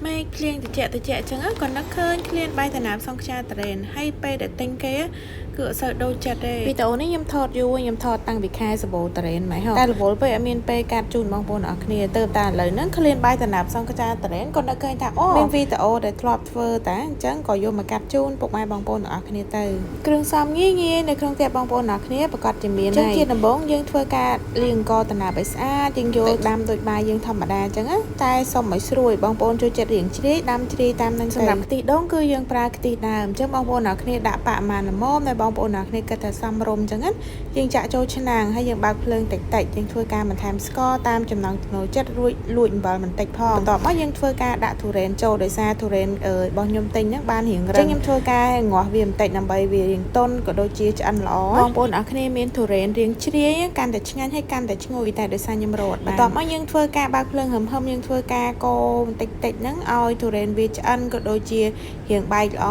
មេឃភ្លៀងតិចតិចអញ្ចឹងក៏នឹកឃើញឃ្លានបាយតំណាបសង់ខ្យាតរ៉េនហើយពេលដែលទិញគេគឺអត់សូវដូចចិត្តទេវីដេអូនេះខ្ញុំថតយូរខ្ញុំថតតាំងពីខែសបោតរ៉េនម៉េចហ៎តែរវល់ពេកអត់មានពេលកាត់ជូនបងប្អូនអរគ្នាទៅតែឥឡូវហ្នឹងឃ្លានបាយតំណាបសង់ខ្យាតរ៉េនក៏នឹកឃើញថាអូមានវីដេអូដែលធ្លាប់ធ្វើតាអញ្ចឹងក៏យកមកកាត់ជូនពុកម៉ែបងប្អូនទាំងអស់គ្នាទៅគ្រឿងផ្សំងាយងាយនៅក្នុងផ្ទះបងប្អូនទាំងអស់គ្នាប្រកាសជាមានហើយជាដំបូងយើងធ្វើការលាងអង្ករដំណើបឲ្យស្អាតយើងយកដាំដូចបាយយើងធម្មតាអញ្ចឹងណាតែសុំឲ្យស្រួយបងប្អូនចូលចិត្តរៀងជ្រាយដាំជ្រាយតាមនឹងសម្រាប់ខ្ទិះដូងគឺយើងប្រើខ្ទិះដើមអញ្ចឹងបងប្អូនទាំងអស់គ្នាដាក់បរិមាណល្មមដែលបងប្អូនទាំងអស់គ្នាគិតថាសមរម្យអញ្ចឹងណាយើងចាក់ចូលឆ្នាំងហើយយើងបើកភ្លើងតិចតិចយើងធ្វើការបន្ថែមស្ករតាមចំណង់ចំណូលចិត្តរួចលួចអំបិលបន្តិចផងបន្ទាប់មកយើងធ្វើការដាក់ទុរេនចូលដោយសារទុរេនរបស់ខ្ញុំទិញហ្នឹងបានរៀងរឹងអញ្ចឹងខ្ញុំធ្វើការងាស់វាបន្តិចដើម្បីវារៀងទន់ក៏ដូចជាឆ្អិនល្អបងប្អូនអរគ្នាមានទុរេនរៀងជ្រាយកាន់តែឆ្ងាញ់ហើយកាន់តែឈ្ងុយតែដោយសារខ្ញុំរត់បានបន្ទាប់មកយើងធ្វើការបើកភ្លើងហឹមហឹមយើងធ្វើការកូរបន្តិចតិចហ្នឹងឲ្យទុរេនវាឆ្អិនក៏ដូចជារៀងបែកល្អ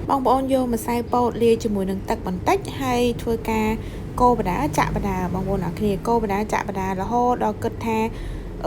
បងប្អូនយកម្សៅពោតលាយជាមួយនឹងទឹកបន្តិចហើយធ្វើការកូរបដាចាក់បដាបងប្អូនអរគ្នាកូរបដាចាក់បដារហូតដល់គិតថា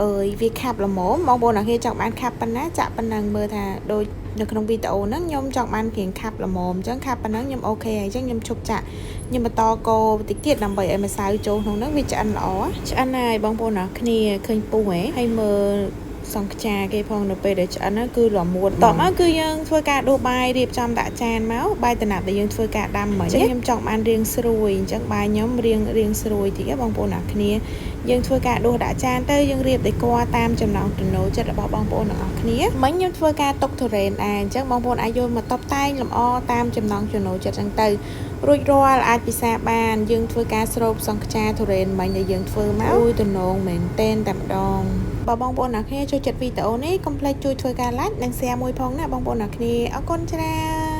អើយវាខាប់ល្មមបងប្អូនអរគ្នាចង់បានខាប់ប៉ុណ្ណាចាក់ប៉ុណ្ណឹងមើលថាដូចនៅក្នុងវីដេអូហ្នឹងខ្ញុំចង់បានគ្រៀងខាប់ល្មមអញ្ចឹងខាប់ប៉ុណ្ណឹងខ្ញុំ OK ហើយអញ្ចឹងខ្ញុំឈប់ចាក់ខ្ញុំបន្តកូរបន្តិចទៀតដើម្បីឲ្យម្សៅចូលក្នុងហ្នឹងវាឆ្អិនល្អឆ្អិនហើយបងប្អូនអរគ្នាឃើញពុះហ៎ហើយមើលសង់ខ្ចាគេផងនៅពេលដែលឆ្អិនហ្នឹងគឺល្មួតតមកគឺយើងធ្វើការដួសបាយរៀបចំដាក់ចានមកបាយតំណាប់ដែលយើងធ្វើការដាំមិញខ្ញុំចង់បានរៀងស្រួយអញ្ចឹងបាយខ្ញុំរៀងរៀងស្រួយតិចបងប្អូនអរគ្នាយើងធ្វើការដួសដាក់ចានទៅយើងរៀបដេកតាមចំណង់ចំណូលចិត្តរបស់បងប្អូនទាំងអស់គ្នាមិញខ្ញុំធ្វើការទុកទុរេនដែរអញ្ចឹងបងប្អូនអាចយកមកតុបតែងលម្អតាមចំណង់ចំណូលចិត្តអញ្ចឹងទៅរួចរាល់អាចពិសាបានយើងធ្វើការស្រូបសង់ខ្ចាទុរេនមិញដែលយើងធ្វើមកអូយទំនងមែនតែនតែម្ដងបើបងប្អូនអ្នកគ្នាចូលចិត្តវីដេអូនេះកុំភ្លេចជួយធ្វើការ like និង share មួយផងណាបងប្អូនអ្នកគ្នាអរគុណច្រើន។